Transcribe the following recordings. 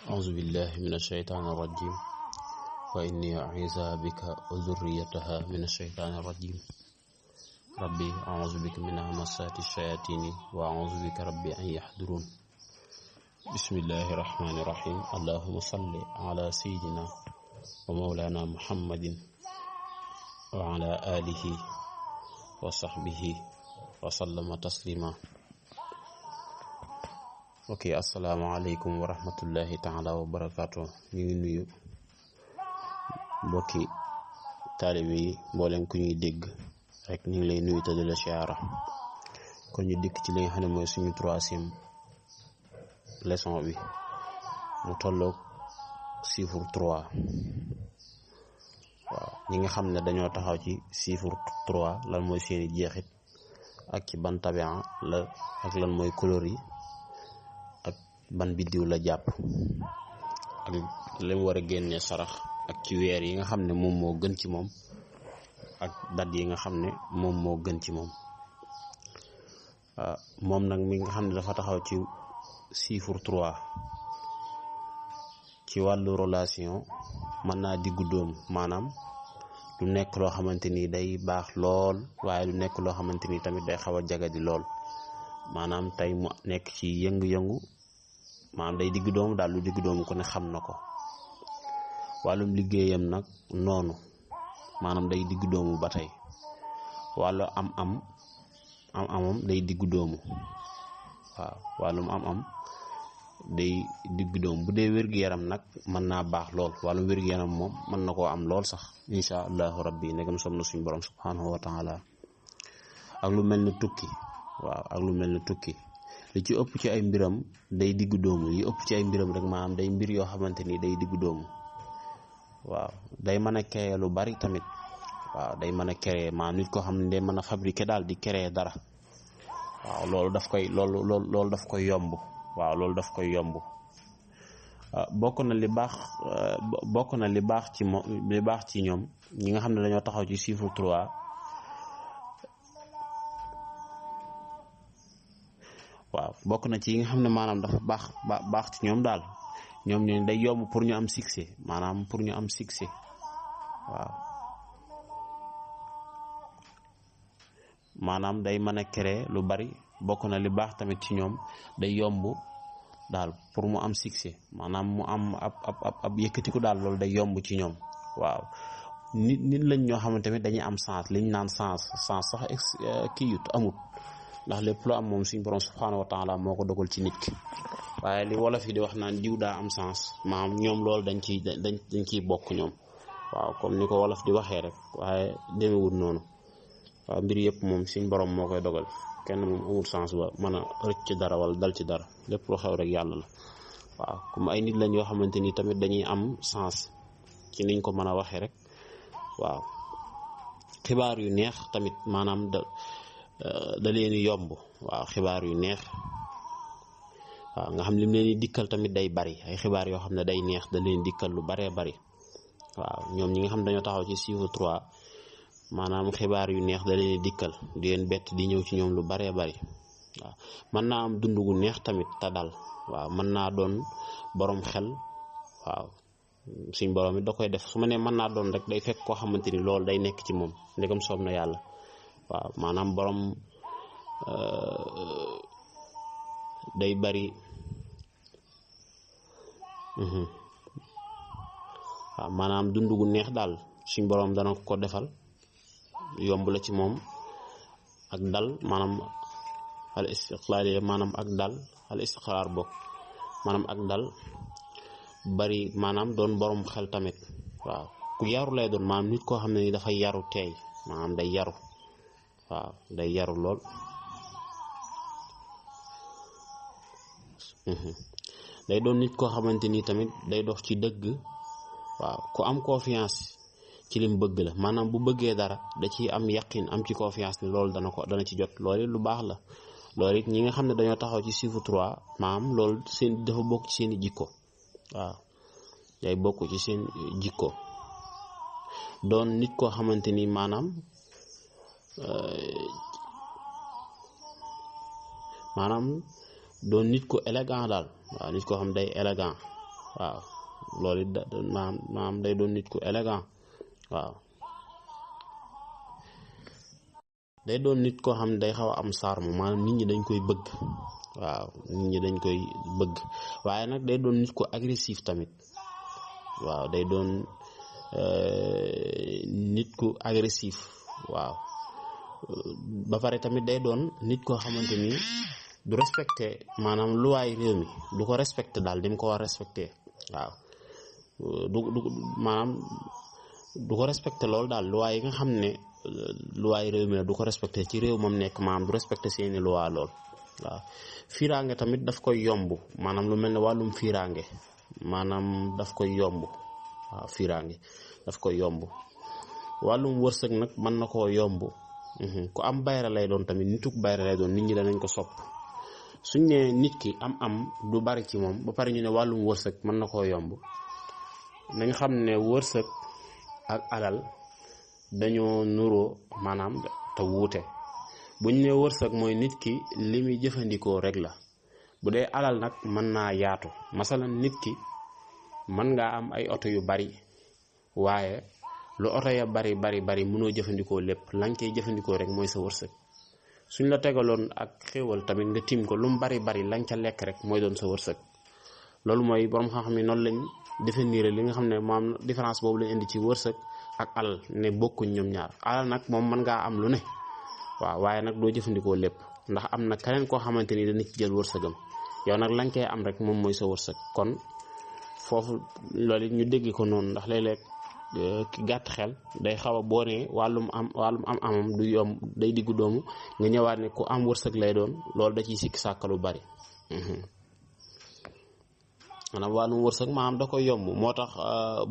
أعوذ بالله من الشيطان الرجيم وإني أعيذها بك وذريتها من الشيطان الرجيم ربي أعوذ بك من همسات الشياطين وأعوذ بك ربي أن يحضرون بسم الله الرحمن الرحيم اللهم صل على سيدنا ومولانا محمد وعلى آله وصحبه وسلم تسليما. ok asalaamaaleykum wa rahmatullahi taala wa barakaatu. ñu ngi nuyu mbokki taalibe yi mboolem ku ñuy dégg rek ñu ngi lay nuyu te di la siyaara. kon ñu dikk ci li nga xam ne mooy suñu 3e leçon bi mu tolloog chiffre 3. waaw ñi nga xam ne dañoo taxaw ci chiffre 3 lan mooy seeni jeexit ak ci ban tabian la ak lan mooy couleur yi ban biddiw la jàpp ak li mu war a génnee sarax ak ci weer yi nga xam ne moom moo gën ci moom ak dat yi nga xam ne moom moo gën ci moom. moom nag mi nga xam ne dafa taxaw ci chiffre 3 ci wàllu relation mën naa diggu dóom, maanaam lu nekk loo xamante ni day baax lool waaye lu nekk loo xamante ni tamit day xaw a jagadi lool. maanaam tey mu nekk ci yëngu-yëngu, maanaam day digg doomu daal, lu digg doomu ko ne xam na ko. wàllum liggéeyam nag noonu, maanaam day digg doomu ba tey. wàllu amam day digg doomu. waaw wàllum am day digg doomu. bu dee wér-gu-yaram nag mën naa baax lool. wàllum wér-gu-yaram moom mën na koo am lool sax insha allahu rabbi ndegam som na suñu borom subhanahu wa taala. ak lu mel ni tukki. waaw ak lu mel ni tukki li ci ëpp ci ay mbiram day diggu doomu. yi ëpp ci ay mbiram rek maanaam day mbir yoo xamante ni day diggu doomu. waaw day mën a créer lu bari tamit. waaw day mën a créer, maanaam nit koo xam ne day mën a fabriquer daal di créer dara. waaw loolu daf koy yomb. waaw loolu daf koy yomb. bokk na li baax ci ñoom ñi nga xam ne dañoo taxaw ci chiffre 3. waaw bokk na ci yi nga xam ne maanaam dafa baax ci ñoom daal, ñoom ñooñu day yomb pour ñu am succès, maanaam pour ñu am succès. waaw maanaam day mën a créer lu bari. bokk na li baax tamit ci ñoom day yomb daal pour mu am succès, maanaam mu am ab yëkkatiku daal, loolu day yomb ci ñoom. waaw nit lañ ñoo xamante tamit dañuy am sens, liñ naan sens sax kii yut amut, ndax lépp lu am moom suñu borom subhanahu wa taala moo ko dogal ci nit ki. waaye li wolof yi di wax naan diw daa am sens, maam ñoom loolu dañ ciy bokk ñoom. waaw comme ni ko wolof di waxee rek, waaye demewul noonu. waaw mbir yëpp moom suñu borom moo koy dogal. kenn moom amul sens ba mën a rëcc ci dara wala dal ci dara. lépp lu xew rek yàlla la. waaw comme ay nit lañ yoo xamante ni tamit dañuy am sens ci niñ ko mën a waxee rek. waaw xibaar yu neex tamit maanaam da leen yomb. waaw xibaar yu neex. waaw nga xam lim leen di dikkal tamit day bari. ay xibaar yoo xam ne day neex da leen dikkal lu baree bari. waaw ñoom ñi nga xam dañoo taxaw ci chiffre 3 maanaam xibaar yu neex da leen dikkal di leen bett di ñëw ci ñoom lu baree bari. waaw mën naa am dund gu neex tamit te dal. waaw mën naa doon borom xel. waaw suñ borom it da koy def. su ma nee mën naa doon rek day fekk koo xamante ni loolu day nekk ci moom ndegam soob na yàlla. waaw maanaam borom day bari. waaw maanaam dund gu neex daal suñ borom dana ko defal, yomb la ci moom. ak dal, maanaam al istiqlaal, maanaam ak dal, al istiqraar bokk, maanaam ak dal bari, maanaam doon borom xel tamit. waaw ku yaru lay doon, maanaam nit koo xam ne ni dafay yaru teey, maanaam day yaru. waaw day yaru lool. day doon nit koo xamante ni tamit day dox ci dëgg. waaw ku am confiance ci lim bëgg la, maanaam bu bëggee dara da ciy am yaqin, am ci confiance ni loolu dana ci jot. loolu lu baax la. loolu it ñi nga xam ne dañoo taxaw ci chiffre 3 maanaam loolu dafa bokk ci seen jikko. waaw day bokk ci seen jikko. doon nit koo xamante ni maanaam doon nit ko élégant daal. waaw nit koo xam day élégant. waaw loolu it maam day doon nit ku élégant waaw day doon nit koo xam ne day xaw a am charme maanaam nit ñi dañ koy bëgg waaw nit ñi dañ koy bëgg waaye nag day doon nit ku agressif tamit waaw day doon nit ku agressif waaw ba pare tamit day doon nit koo xamante ni du respecté maanaam luwaay réew mi du ko respecté daal di mu ko war respecté waaw du maanaam du ko respecté loolu daal luwaay yi nga xam ne luwaay réew mi la du ko respecté ci réew moom nekk maanaam du respecté seeni luwaa lool waaw fiiraange tamit daf koy yomb maanaam lu mel ne wàllum fiiraange maanaam daf koy yomb waaw fiiraange daf koy yomb wàllum wërsëg nag mën na koo yomb ku am bayra lay doon tamit nituk bayra lay doon nit ñi danañ ko sopp suñ ne nit ki am du bari ci moom ba pare ñu ne wàllum wërsëg mën na koo yomb nañ xam ne wërsëg ak alal dañoo nuroo maanaam te wuute buñ ne wërsëg mooy nit ki li muy jëfandikoo rek la bu dee alal nag mën naa yaatu masalan nit ki mën ngaa am ay oto yu bari waaye lu oto ya bari mënoo jëfandikoo lépp lañ koy jëfandikoo rek mooy sa wërsëg suñ la tegaloon ak xéewal tamit nga tim ko lu mu bari lañ ca lekk rek mooy doon sa wërsëg loolu mooy borom xam-xam yi noonu lañ définir li nga xam ne moom différence boobu lañ indi ci wërsëg ak alal ne bokkuñ ñoom ñaar alal nag moom mën ngaa am lu ne waaw waaye nag doo jëfandikoo lépp ndax am na keneen koo xamante ni dana ci jël wërsëgam yow nag lañ koy am rek moom mooy sa wërsëg kon foofu loolu it ñu dégg ko noonu ndax léeg-léeg ki gàtt xel day xaw a boo ne wàllum amam du yomb day diggu doomu nga ñëwaat ne ku am wërsëg lay doon loolu da ciy sikk sàkk lu bari maanaam wàllum wërsëg maanaam da koy yomb moo tax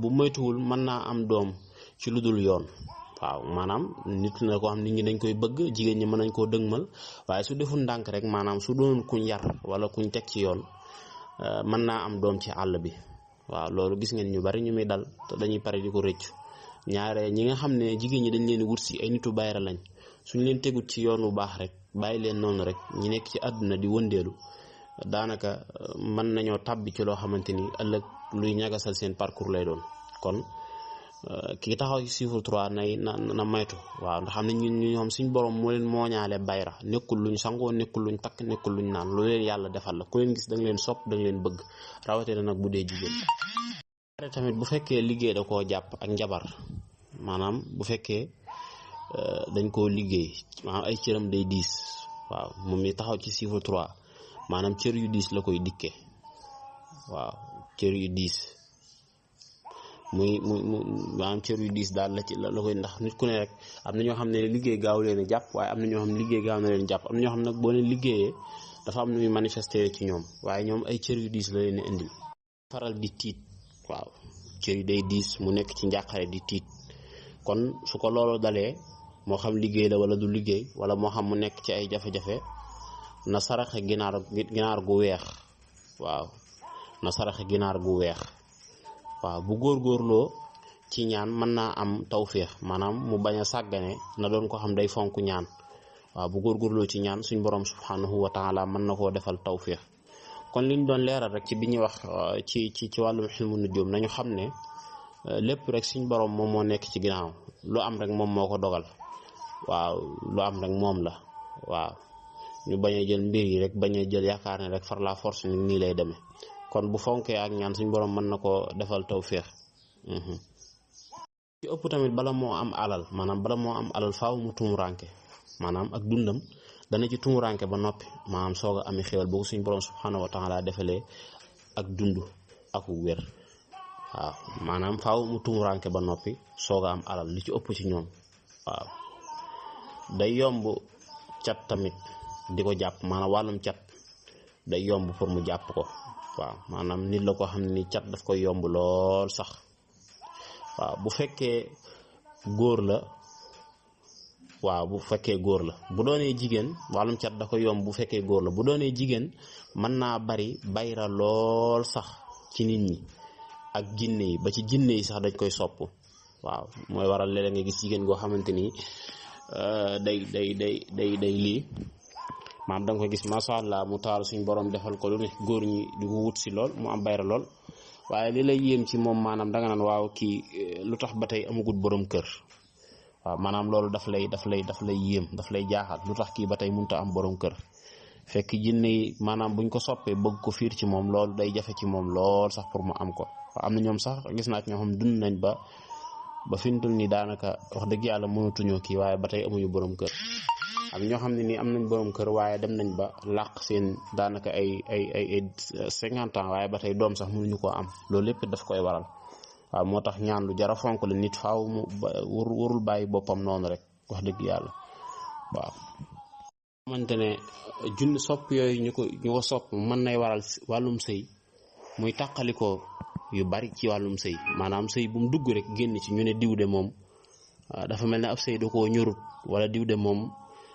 bu moytuwul mën naa am doom ci lu dul yoon waaw maanaam nit na ko xam nit ñi dañ koy bëgg jigéen ñi mën nañ koo dëgmal waaye su deful ndànk rek maanaam su doon kuñ yar wala kuñ teg ci yoon mën naa am doom ci àll bi waaw loolu gis ngeen ñu bari ñu muy dal te dañuy pare di ko rëccu ñaare ñi nga xam ne jigéen ñi dañ leen wut si ay nitu bayra lañ suñ leen tegut ci yoon bu baax rek bàyyi leen noonu rek ñi nekk ci àdduna di wëndeelu daanaka mën nañoo tàbbi ci loo xamante ni ëllëg luy ñagasal seen parcours lay doon kon kii taxaw ci chiffre 3 na maytu waaw ndax xam ne ñoom suñ borom moo leen mooñaale bayra nekkul luñ sangoo nekkul luñ takk nekkul luñ naan lu leen yàlla defal la ku leen gis da nga leen sopp da nga leen bëgg rawatina nag bu dee jigéen tamit bu fekkee liggéey da koo jàpp ak njabar maanaam bu fekkee dañ koo liggéey maanaam ay cëram day diis waaw moom mi taxaw ci chiffre 3 maanaam cër yu diis la koy dikke waaw cër yu diis muy maanaam cër yu diis daal la koy ndax nit ku ne rek am na ñoo xam ne liggéey gaaw leen a jàpp waaye am na ñoo xam ne liggéey gaaw na leen jàpp am na ñoo xam ne nag boo leen liggéeyee dafa am nu muy manifester ci ñoom waaye ñoom ay cër yu diis la leen indil faral di tiit waaw cër yu day diis mu nekk ci njàqare di tiit kon su ko loolu dalee moo xam liggéey la wala du liggéey wala moo xam mu nekk ci ay jafe-jafe na saraxe ginaar gu weex waaw na saraxe ginaar gu weex waaw bu góorgóorloo ci ñaan mën naa am tawféex maanaam mu bañ a sàggane na doon ko xam day fonk ñaan waaw bu góorgóorloo ci ñaan suñ borom subhanahu wa taala mën na koo defal tawféex kon liñ doon leeral rek ci bi ñuy wax ci wàllum xilmu nujum nañu xam ne lépp rek suñ borom moom moo nekk ci ginnaaw lu am rek moom moo ko dogal waaw lu am rek moom la waaw ñu bañ a jël mbir yi rek bañ a jël yaakaar ne rek far la force ni nii lay demee kon bu fonkee ak ñaan suñ borom mën na koo defal tawféex ci ëpp tamit bala moo am alal faaw mu tumuranke maanaam ak dundam dana ci tumuranke ba noppi maanaam soog a ami xéwal boo suñ borom subhanahu wa taala defalee ak dund ak wér waaw maanaam faaw mu tumuranke ba noppi soog a am alal li ci ëpp ci ñoom waaw day yomb cat tamit di ko jàpp maanaam wàllum cat day yomb pour mu jàpp ko waaw maanaam nit la ko xam ne ni cat daf koy yomb lool sax waaw bu fekkee góor la waaw bu fekkee góor la bu doonee jigéen wàllum cat da koy yomb bu fekkee góor la bu doonee jigéen mën naa bari bayra lool sax ci nit ñi ak jinne yi ba ci jinne yi sax dañ koy sopp waaw mooy waral léeg-léeg nga gis jigéen goo xamante ni day lii maam da nga koy gis macha allah mu taal suñ borom defal ko lu ne góor ñi di ko wut si lool mu am bayra lool waaye li lay yéem ci moom maanaam danga naan waaw kii lu tax ba tey amagut borom kër waaw maanaam loolu daf lay yéem daf lay jaaxal lu tax kii ba tey mënut a am borom kër fekk jinne yi maanaam buñ ko soppee bëgg ko fiir ci moom loolu day jafe ci moom lool sax pour mu am ko waaw am na ñoom sax gis naa ci ñoo xam dund nañ ba fi mu toll nii daanaka wax dëgg yàlla mënatuñoo kii waaye ba tey amuñu borom kër am ñoo xam ne nii am nañ borom kër waaye dem nañ ba làq seen daanaka ay 50 ans waaye ba tey doom sax mënuñu koo am loolu lépp daf koy waral waaw moo tax ñaan lu jara fonk la nit faaw mu warul bàyyi boppam noonu rek wax dëgg yàlla waaw xamante ne junni sopp yooyu ñu ko sopp mën nay waral wàllum sëy muy tàqalikoo yu bari ci wàllum sëy maanaam sëy bu mu dugg rek génn ci ñu ne diw de moom dafa mel ne ab sëy da koo ñurut wala diw de moom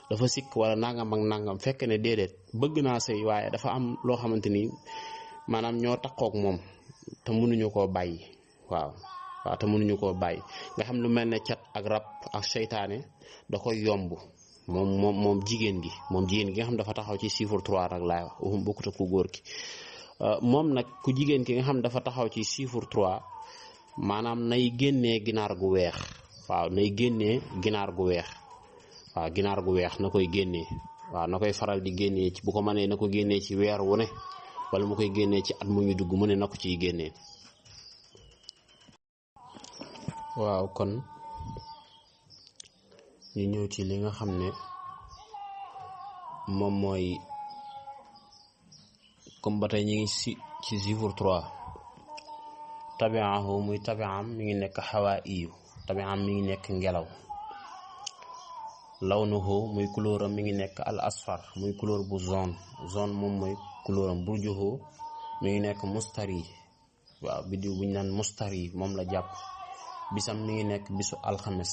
dafa sikk wala nangam ak nangam fekk ne déedéet bëgg naa sëy waaye dafa am loo xamante ni maanaam ñoo taqook moom te mënuñu koo bàyyi waaw te mënuñu koo bàyyi nga xam lu mel ne cat ak rab ak seytaane da koy yomb moom jigéen gi nga xam dafa taxaw ci chiffre 3 rek laay wax waxum bokkut ak ku góor ki moom nag ku jigéen ki nga xam dafa taxaw ci chiffre 3 maanaam nay génnee ginaar gu weex waaw nay génnee ginaar gu weex waaw ginaar gu weex na koy génnee waaw na koy faral di génnee ci bu ko mënee na ko génnee ci weer wu ne wala mu koy génnee ci at mu ñu dugg mu ne na ko ciy génnee waaw kon ñu ñëw ci li nga xam ne moom mooy comme ba tey ñu ngi ci chiffre 3 tabi'ahu muy tabi'am mi ngi nekk xawaa iyu tabi'am mi ngi nekk ngelaw lawnuhu muy couleuram mi ngi nekk al asfar muy couleur bu zone moom mooy couleuram burjuhu mi ngi nekk mustari waaw biddiw bu ñu naan mustari moom la jàpp bisam mi ngi nekk bisu alxames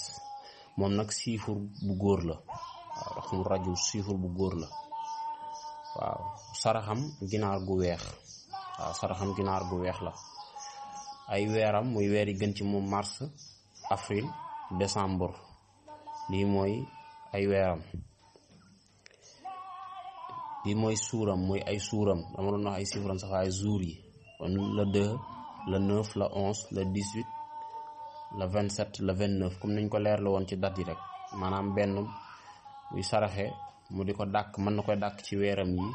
moom nag siifur bu góor la waaw raxum rajul siifur bu góor la waaw saraxam ginaar gu weex la ay weeram muy weer yi gën ci moom mars avril décembre lii mooy ay weeram lii mooy suuram mooy ay suuram dama doon wax ay siifram sax waaye jour yi kon le 2 le 9 le 11 le 18 le 27 le 29 comme niñ ko leer la woon ci date yi rek maanaam benn muy saraxe mu di ko dàkk mën na koy dàkk ci weeram yi